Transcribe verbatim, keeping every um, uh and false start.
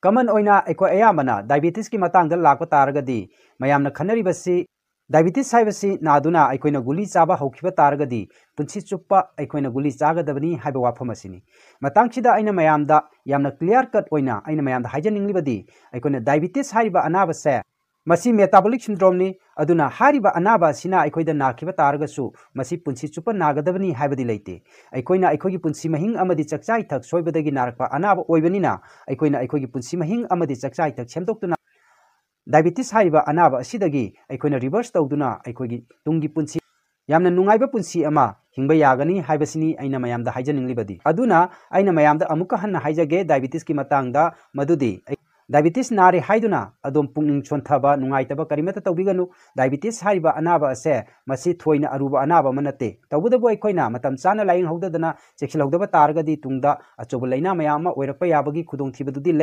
ꯀꯃꯟ ꯑꯣꯏꯅ ꯑꯩꯈꯣꯏ ꯑꯌꯥꯝꯕꯅ ꯗꯥꯏꯕꯤꯇꯤꯁꯀꯤ ꯃꯇꯥꯡꯗ ꯂꯥꯛꯄ ꯇꯥꯔꯒꯗꯤ, ꯃꯌꯥꯝꯅ ꯈꯟꯅꯔꯤꯕꯁꯤ, ꯗꯥꯏꯕꯤꯇꯤꯁ ꯍꯥꯏꯕꯁꯤ ꯅꯥꯗꯨꯅ ꯑꯩꯈꯣꯏꯅ ꯒꯨꯂꯤ ꯆꯥꯕ ꯍꯧꯈꯤꯕ ꯇꯥꯔꯒꯗꯤ, ꯄꯨꯟꯁꯤ ꯆꯨꯞꯄ ꯑꯩꯈꯣꯏꯅ ꯒꯨꯂꯤ ꯆꯥꯒꯗꯕꯅꯤ ꯍꯥꯏꯕ ꯋꯥꯐꯝ ꯑꯁꯤꯅꯤ꯫ ꯃꯇꯥꯡꯁꯤꯗ ꯑꯩꯅ ꯃꯌꯥꯝꯗ ꯌꯥꯝꯅ ꯀ꯭ꯂꯤꯌꯥꯔ ꯀꯠ ꯑꯣꯏꯅ ꯑꯩꯅ ꯃꯌꯥꯝꯗ ꯍꯥꯏꯖꯅꯤꯡꯂꯤꯕꯗꯤ, ꯑꯩꯈꯣꯏꯅ ꯗꯥꯏꯕꯤꯇꯤꯁ ꯍꯥꯏꯔꯤꯕ ꯑꯅꯥꯕꯁꯦ, ꯃꯁꯤ ꯃꯦꯇꯥꯕꯣꯂꯤꯛ ꯁꯤꯟꯗ꯭ꯔꯣꯝꯅꯤ꯫ ꯑꯗꯨꯅ ꯍꯥꯏꯔꯤꯕ ꯑꯅꯥꯕ ꯑꯁꯤꯅ ꯑꯩꯈꯣꯏꯗ ꯅꯥꯈꯤꯕ ꯇꯥꯔꯒꯁꯨ, ꯃꯁꯤ ꯄꯨꯟꯁꯤ ꯆꯨꯞꯄ ꯅꯥꯒꯗꯕꯅꯤ ꯍꯥꯏꯕꯗꯤ ꯂꯩꯇꯦ꯫ ꯑꯩꯈꯣꯏꯅ ꯑꯩꯈꯣꯏꯒꯤ ꯄꯨꯟꯁꯤ ꯃꯍꯤꯡ ꯑꯃꯗꯤ ꯆꯥꯛꯆꯥ ꯏꯊꯛ ꯁꯣꯏꯕꯗꯒꯤ ꯅꯥꯔꯛꯄ ꯑꯅꯥꯕ ꯑꯣꯏꯕꯅꯤꯅ, ꯑꯩꯈꯣꯏꯅ ꯑꯩꯈꯣꯏꯒꯤ ꯄꯨꯟꯁꯤ ꯃꯍꯤꯡ ꯑꯃꯗꯤ ꯆꯥꯛꯆꯥ ꯏꯊꯛ ꯁꯦꯝꯗꯣꯛꯇꯨꯅ, ꯗꯥꯏꯕꯤꯇꯤꯁ ꯍꯥꯏꯔꯤꯕ ꯑꯅꯥꯕ ꯑꯁꯤꯗꯒꯤ ꯑꯩꯈꯣꯏꯅ ꯔꯤꯚꯔꯁ ꯇꯧꯗꯨꯅ ꯑꯩꯈꯣꯏꯒꯤ ꯇꯨꯡꯒꯤ ꯄꯨꯟꯁꯤ, ꯌꯥꯝꯅ ꯅꯨꯡꯉꯥꯏꯕ ꯄꯨꯟꯁꯤ ꯑꯃ ꯍꯤꯡꯕ ꯌꯥꯒꯅꯤ ꯍꯥꯏꯕꯁꯤꯅꯤ ꯑꯩꯅ ꯃꯌꯥꯝꯗ ꯍꯥꯏꯖꯅꯤꯡꯂꯤꯕꯗꯤ꯫ ꯑꯗꯨꯅ ꯑꯩꯅ ꯃꯌꯥꯝꯗ ꯑꯃꯨꯛꯀ ꯍꯟꯅ ꯍꯥꯏꯖꯒꯦ, ꯗꯥꯏꯕꯤꯇꯤꯁꯀꯤ ꯃꯇꯥꯡꯗ, ꯃꯗꯨꯗꯤ, ꯗꯥꯏꯕꯤꯇꯤꯁ ꯅꯥꯔꯦ ꯍꯥꯏꯗꯨꯅ ꯑꯗꯣꯝ ꯄꯨꯛꯅꯤꯡ ꯁꯣꯟꯊꯕ, ꯅꯨꯡꯉꯥꯏꯇꯕ ꯀꯔꯤꯃꯠꯇ ꯇꯧꯕꯤꯒꯅꯨ꯫ ꯗꯥꯏꯕꯤꯇꯤꯁ ꯍꯥꯏꯔꯤꯕ ꯑꯅꯥꯕ ꯑꯁꯦ, ꯃꯁꯤ ꯊꯣꯏꯅ ꯑꯔꯨꯕ ꯑꯅꯥꯕ ꯑꯃ ꯅꯠꯇꯦ꯫ ꯇꯧꯕꯇꯕꯨ ꯑꯩꯈꯣꯏꯅ ꯃꯇꯝ ꯆꯥꯅ ꯂꯥꯌꯦꯡꯍꯧꯗꯗꯅ ꯆꯦꯛꯁꯤꯜꯍꯧꯗꯕ ꯇꯥꯔꯒꯗꯤ, ꯇꯨꯡꯗ ꯑꯆꯧꯕ ꯂꯥꯏꯅꯥ ꯃꯌꯥꯝ ꯑꯃ ꯑꯣꯏꯔꯛꯄ ꯌꯥꯕꯒꯤ ꯈꯨꯗꯣꯡꯊꯤꯕꯗꯨꯗꯤ ꯂꯩ꯫